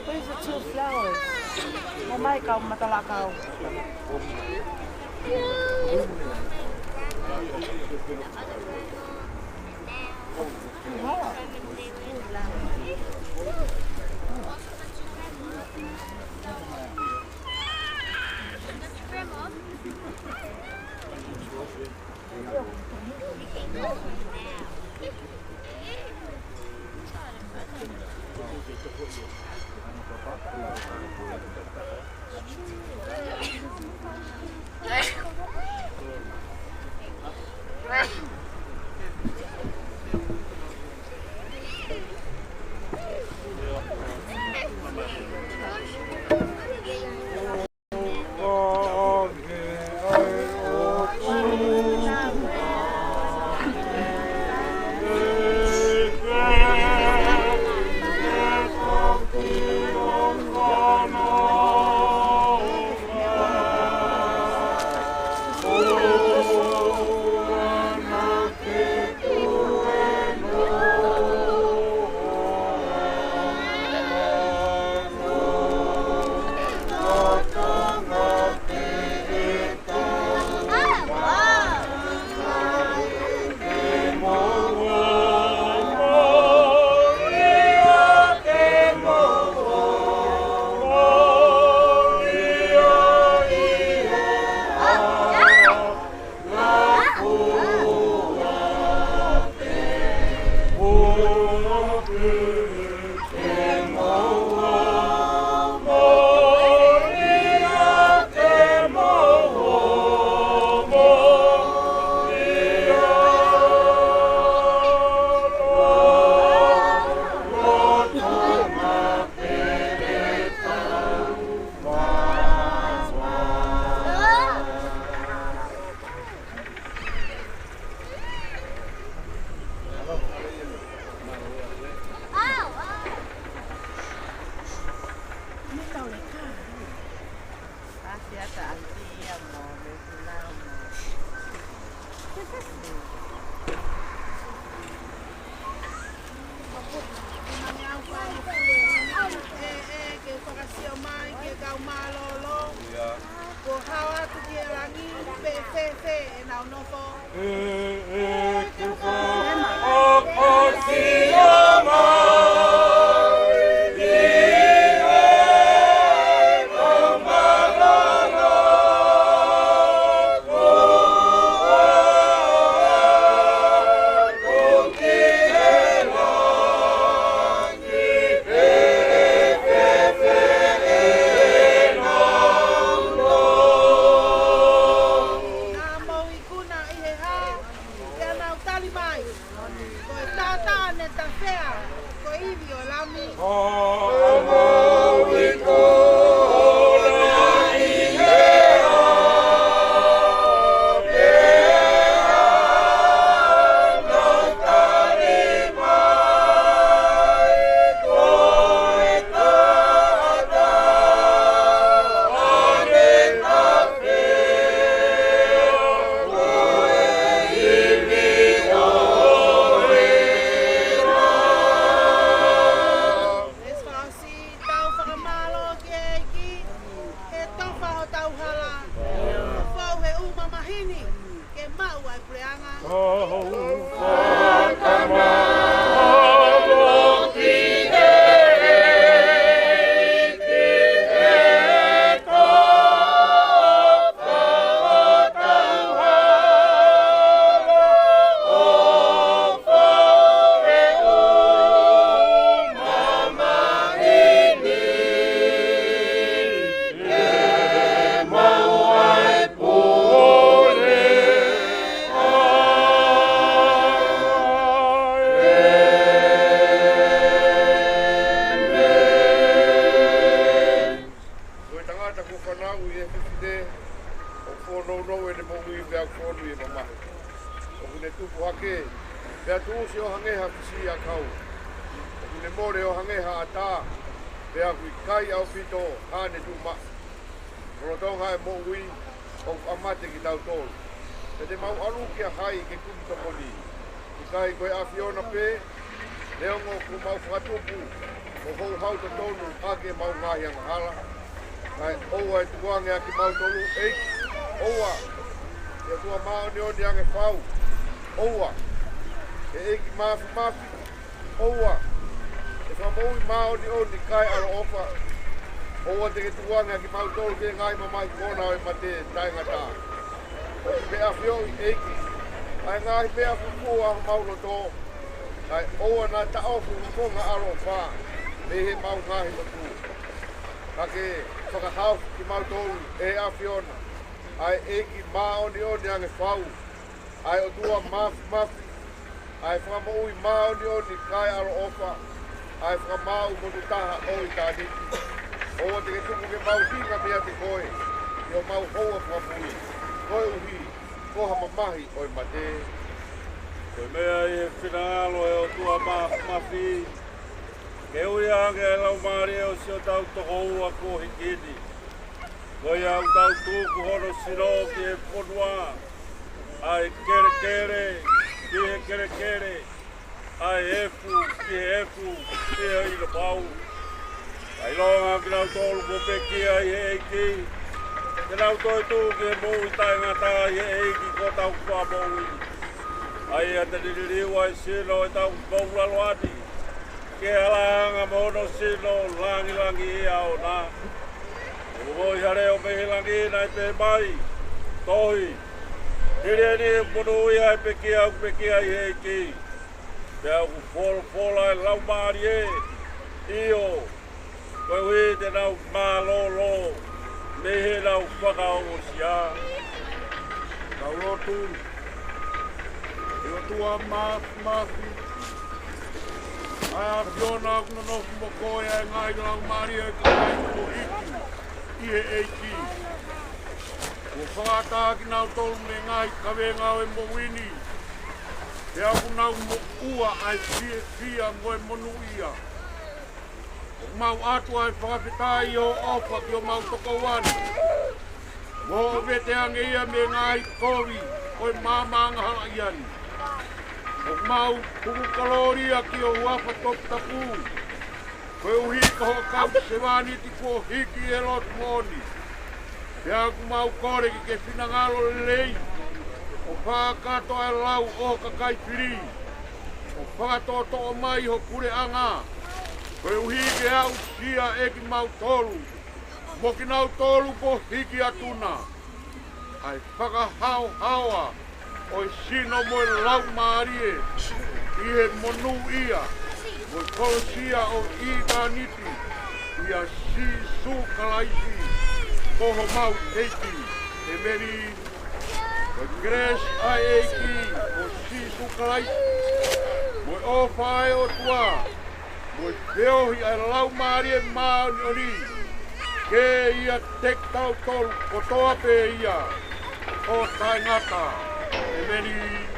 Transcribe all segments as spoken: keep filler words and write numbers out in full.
Where's the two flowers? Mo mai kau matalakau. Ke fakasio mai, ke kau mālōlō. Kuo hao atu ki he langi, pe fēfē ʻenau nofo. Naʻa mou ikuna ʻi he hā, pea nau tali Ini, ke maʻu ʻa e puleʻanga. Ko e tangata kuo fanauʻi ʻe he fefine, ʻoku fōnounou ʻene moʻui pea ʻoku fonu ʻi he mamahi. ʻOku ne tupu hake, pea tuʻusi ʻo hangē ha fisiʻiʻakau. ʻOku ne mole ʻo hangē ha ʻatā, pea ʻoku ʻikai ʻaupito haʻane tuʻu maʻu. Lolotonga e moʻui, ʻoku ʻamate kitautolu. Pea te mau ʻalu kia hai ke kumi tokoni? ʻIkai ko e ʻAfiona pē? Neongo kuo mau fakatupu, ʻo houhau totonu ʻaki ʻemau ngaahi angahala. Kae ʻoua ʻe tukuange ʻa kimautolu, ʻEiki. ʻOua. ʻE ʻOtua māʻoniʻoni ange fau. ʻOua. ʻE ʻEiki Māfimafi. ʻOua. ʻE Fakamoʻui māʻoniʻoni kae ʻaloʻofa. ʻOua te ke tukuange ʻa kimautolu ki he ngaahi mamahi kona ʻo e mate taʻengata. ʻOku ke ʻafioʻi, ʻEiki, ʻa e ngaahi meʻa fufū ʻa homau loto. Kae ʻoua naʻa taʻofi ho konga ʻaloʻofa mei heʻemau ngaahi lotu. Ka ke fakahaofi kimautolu, ʻe ʻAfiona, ʻa e ʻEiki Māʻoniʻoni ange fau, ʻa e ʻOtua Māfimafi, ʻa e Fakamoʻui māʻoniʻoni kae ʻaloʻofa, ʻa e Fakamaau motuʻa taha ʻo ʻitāniti. ʻOua te ke tuku ke mau hinga meiate koe ʻi homau houa fakamui, koeʻuhi ko ha mamahi ʻo e mate. Ko e meʻa ʻi he finangalo ʻo e ʻOtua Māfimafi, ke ui ange ʻa e laumālie ʻo siʻotau tokoua kuo hiki ni. Ko ia ʻoku tau tuku hono sino ki he fonua, ʻa e kelekele ki he kelekele, ʻa e efu ki he efu, ʻi he ʻilo pau. Kae ʻilonga kinautolu kuo pekia ʻi he ʻEiki, te nau toetuʻu ki he moʻui taʻengata ʻi he ʻEiki ko hotau Fakamoʻui. ʻA ia te ne liliu ʻa e sino ʻo ʻetau moʻulaloa ni ki he ʻalanga mo hono sino langilangiʻia ʻoʻona. ʻOku moʻui ha leʻo mei he langi naʻe pehē mai, Tohi, hili eni ʻe monūʻia ʻa e pekia ʻoku pekia ʻi he ʻEiki, pea ʻoku folofola ʻa e Laumālie, ʻio, koeʻuhi te nau mālōlō mei heʻenau fakaongosia. Tau lotu. ʻE ʻOtua Māfimafi, ʻa e ʻAfiona, ʻoku nonofo mo koe ʻa e ngaahi laumālie ʻo e kakai kuo hiki ʻi he ʻEiki. Kuo fakaʻatā kinautolu mei he ngaahi kavenga ʻo e moʻui ni, pea ʻoku nau moʻua ʻa e fiefia mo e monūʻia. ʻOku mau ʻatu ʻa e fakafetaʻi ʻi hoʻo ʻofa ki homau tokoua ni, mo hoʻo vete ange ia mei he ngaahi kovi ʻo e maama angahalaʻia ni. ʻOku mau tuku kolōlia ki ho huafa toputapu, koeʻuhi ko hoʻo kau sevāniti kuo hiki ʻi he lotu moʻoni. Pea ʻoku mau kole ke ke finangalo lelei, ʻo fakakakato ʻa e lau ʻo ho kakai fili, ʻo fakatoʻotoʻo mai ho puleʻanga, koeʻuhi ke aʻusia ʻe kimautolu mo kinautolu kuo hiki atu na ʻa e fakahaohaoa ʻo e sino mo e laumālie ʻi he monūʻia mo e kolosia ʻo ʻitāniti, ʻia Sīsū Kalaisi ko homau ʻEiki. ʻEmeni. Ko e kelesi ʻa e ʻEiki ko Sīsū Kalaisi, mo e ʻofa ʻa e ʻOtua, mo e feohi ʻa e Laumālie Māʻoniʻoni, ke ʻiate kitautolu kotoa pē ia ʻo taʻengata. ʻEmeni.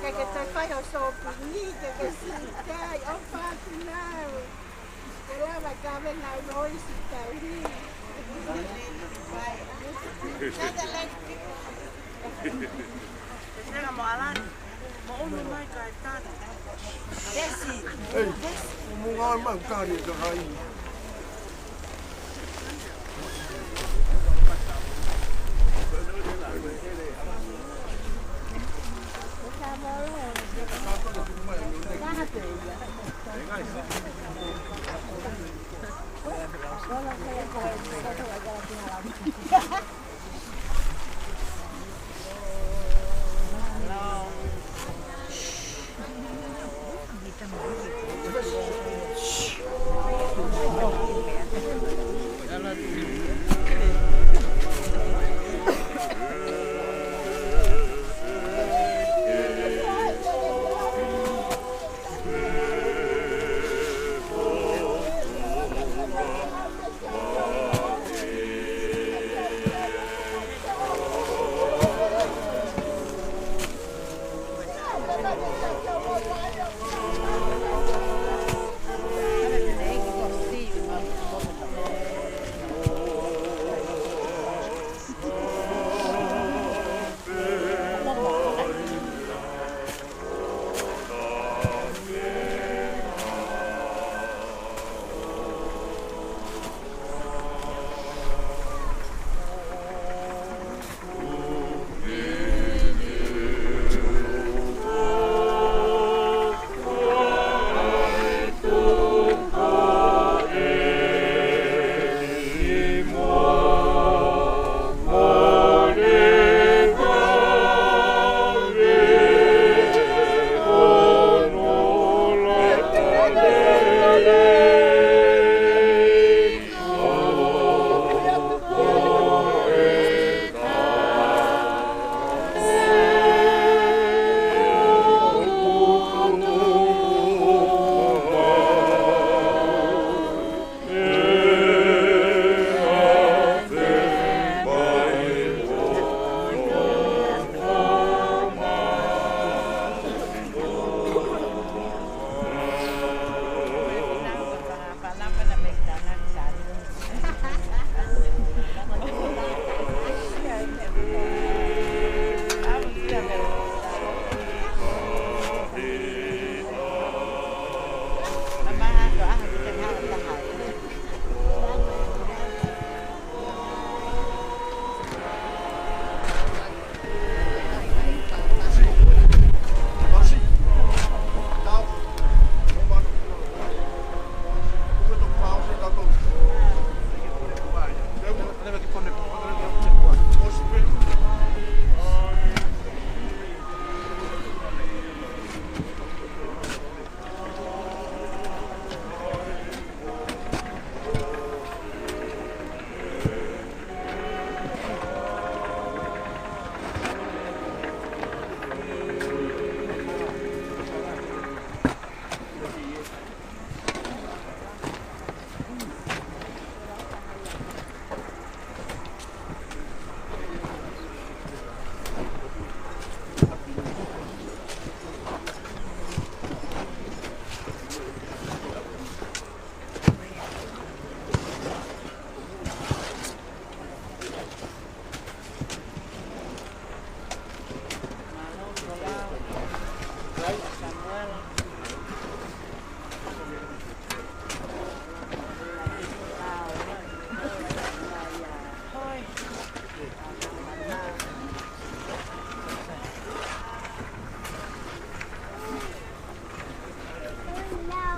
Ke ke toe fai hoʻo sōpingi, ke ke siʻi kai, ʻofa atu nau. Ke lava ka me nau loi siʻi tauli. Thank you. Tena mo Alani, mo unu mai kai tani. Tesi. Ei, mo ngai mai tani ka kai.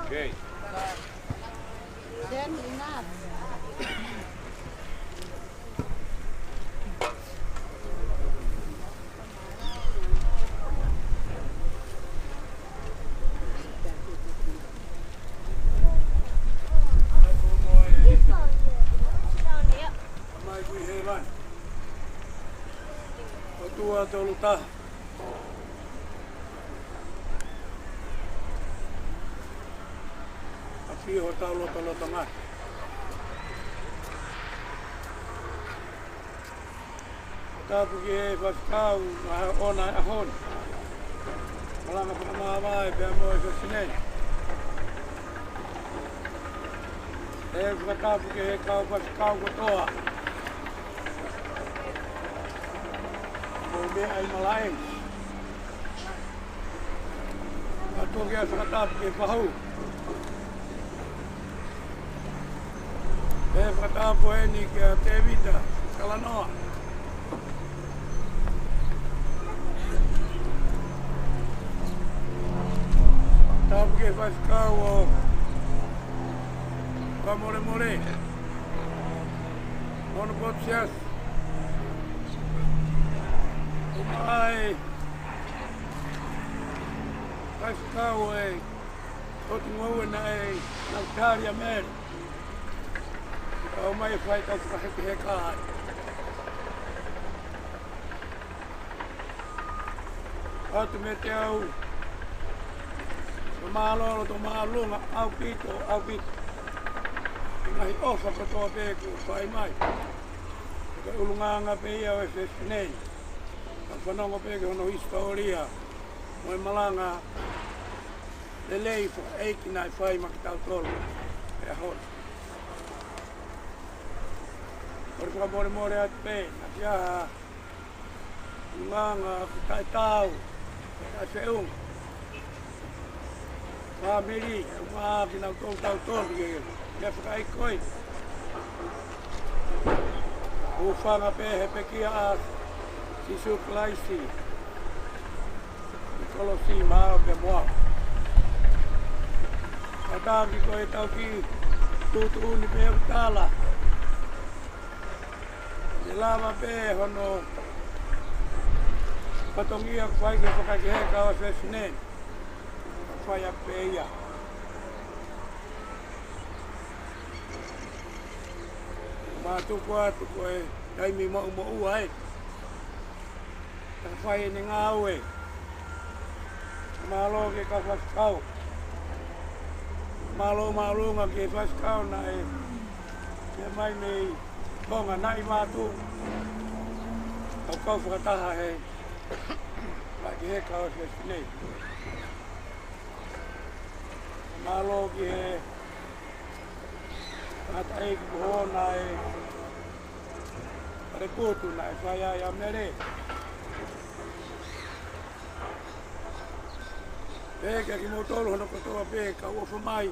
Okay. Mai kui he vani. ʻOtua tolu taha. ʻAfio hotau lotolotonga. Tapu ki he faifekau ʻa e ʻaho ni. Malanga fakamāvae pea mo e fefine. ʻE fakatapu ki he kau faifekau kotoa. Mo e meʻa ʻi malaʻe. Kae tuku ke fakatapu ki he fahu. ʻE fakatapu eni kia Tēvita Kalanoa. Tapu ki he faifekau ʻo Fakamolemole. Ono Potu Siasi. ʻUmaʻā e faifekau ʻe ʻOtu Ngoue naʻe nau tali ʻa Mele. Ka ʻomai e fai kau fakahekeheka ai. ʻOatu meiate au, ka mālō loto māʻolunga ʻaupito, ʻaupito. ʻI he ngaahi ʻofa kotoa pē kuo fai mai. Ko e ʻulungaanga pē ia ʻo e fefine. Ka fanongo pē ki hono hisitōlia. Mo e malanga lelei fakaʻeiki naʻe fai maʻa kitautolu he ʻaho ni. Kole fakamolemole atu pē, naʻa ʻi ai ha ʻulungaanga ʻoku taʻetaau, taʻefeʻunga. Fāmili, ʻumaʻā kinautolu, tautolu, ke, ke fakaʻeiki ko ē. Hūfanga pē he pekia ʻa Sīsū Kalaisi. ʻI he kolosi maʻau pea mo au. Kātaki ko e tau kiʻi tuʻutuʻuni pē ʻo tala. ʻE lava pē hono fatongia ʻoku fai ki he fakahekeheka ʻo e fefine. Fai ʻaki pē ia. Mātuku atu ko e taimi moʻumoʻua ē. Ka fai ʻene ngāue. Mālō ki he kau faifekau. Mālō māʻolunga ki he faifekau naʻe meʻa mai mei Tonga naʻe ʻi Vatu. Kau kau fakataha he fakahekeheka ʻo e fefine. Mālō ki he tangataʻeiki ko ē naʻe palekutu naʻe fai ai ʻa Mele. Pea kiate kimoutolu hono kotoa pē kau ʻofa mai.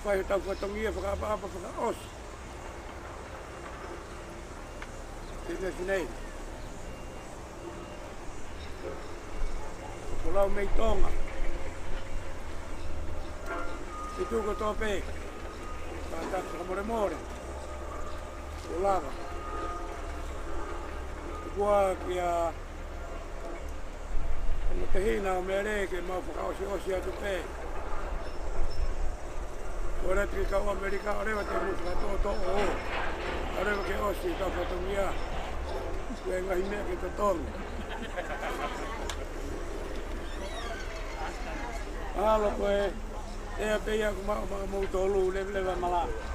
Fai hotau fatongia fakaʻapaʻapa fakaʻosi. Ki he fefine. Ko lau mei Tonga. Situ kotoa pē. Kātaki fakamolemole. Ko lava. Kua kia Ko e tehina ʻo Mele ke mau fakaʻosiʻosi atu pē. Ko e lati ki kau ʻAmelika, ʻoua leva te mou fakatoʻotoʻo. ʻOua leva ke ʻosi kau fatongia. Ko e ngaahi meʻa ke totongi. Mahalo ko e ʻea pē ia kuo maʻu maʻa moutolu, leveleva malanga.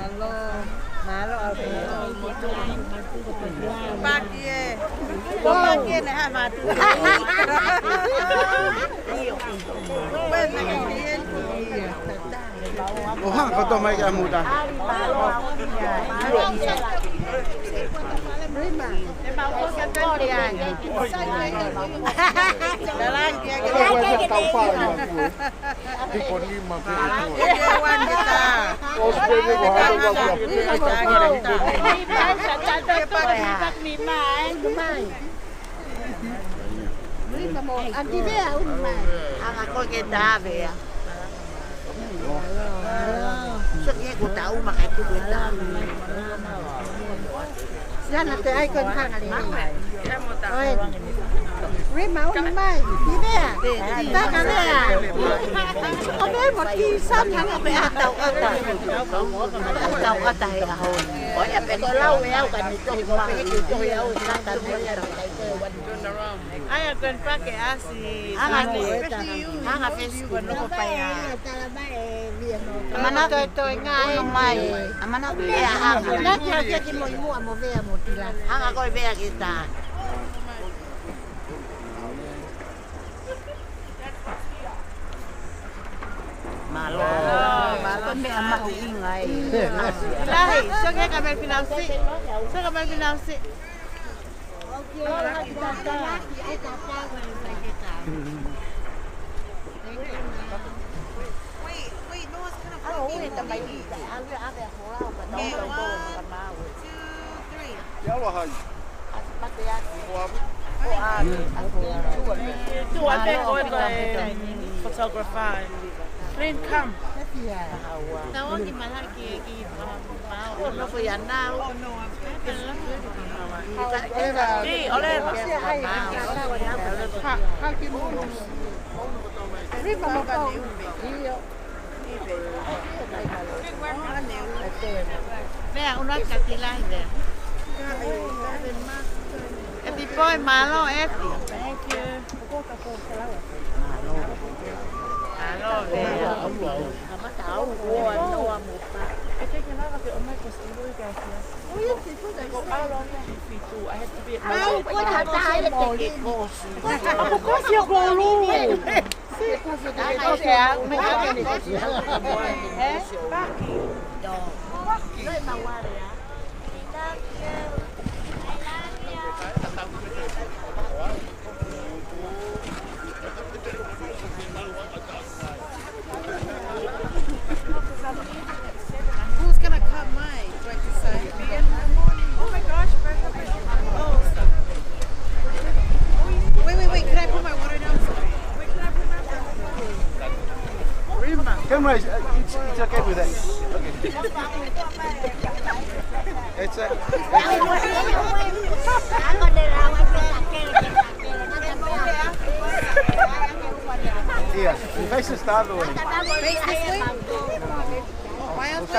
Mālō. Mālō, ʻaupito. Paki ē. Paki ē, naʻe hā mātu. Uena ke kieni. ʻO hā, kotoa mai kia Muta. Hiko nima pē. Anti Vea, uni mai. Hanga koe ke tā Vea. Sio ki he ko tā uma kai tuku e tā. Siana te ai koe hanga le. Oi. Rima, uni mai. Ki Vea. Taka Vea. ʻO Vea mo ki Sani hanga pe a tau ata. Tau ata he ʻaho ni. ʻOi, ʻa pē ko lau e au ka ni tohi, ko pē ki tohi au e kata ni. ʻAi ʻa Grandpa ke ʻasi. Hanga ni. Hanga fesi. Ko noko pai a. Amana toi toi ngai. Ono mai. Amana pea hanga. Nani hake ki mo i mua mo Vea mo Tila. Hanga ko e Vea ke tā. Mālō. Mālō, mālō. Ko e meʻa mahuʻinga ē. Lahi, sio ki he kameli finausi. Sio kameli finausi. Wait, wait, no, it's kind of Two, three. Ke aloha ai. Ko avi. Ko avi. Mālō, ʻaupito. Photographer. Lynn, come. Tau ʻoange mai ki he, ki he, uh, mau. Oh, no, for your now. Hey, ʻoleva. Ka, ka ki muʻa. Riva mo kau. Meʻa, ʻuna ka tilai meʻa. ʻEti poi, mālō, ʻEti. Thank you. Mālō, meʻa. Au, ko e hā taha ia te ke kosi. Au, ko e kosi ʻo koulū. Who's gonna cut mine? Wait, oh my gosh, Brenda, oh, wait, wait, wait, can I put my water down? Wait, can I put my water down? Camera is, uh, it's, it's okay with that. Okay. It's a, yeah, you face the star, Lord. Face this way? Why else?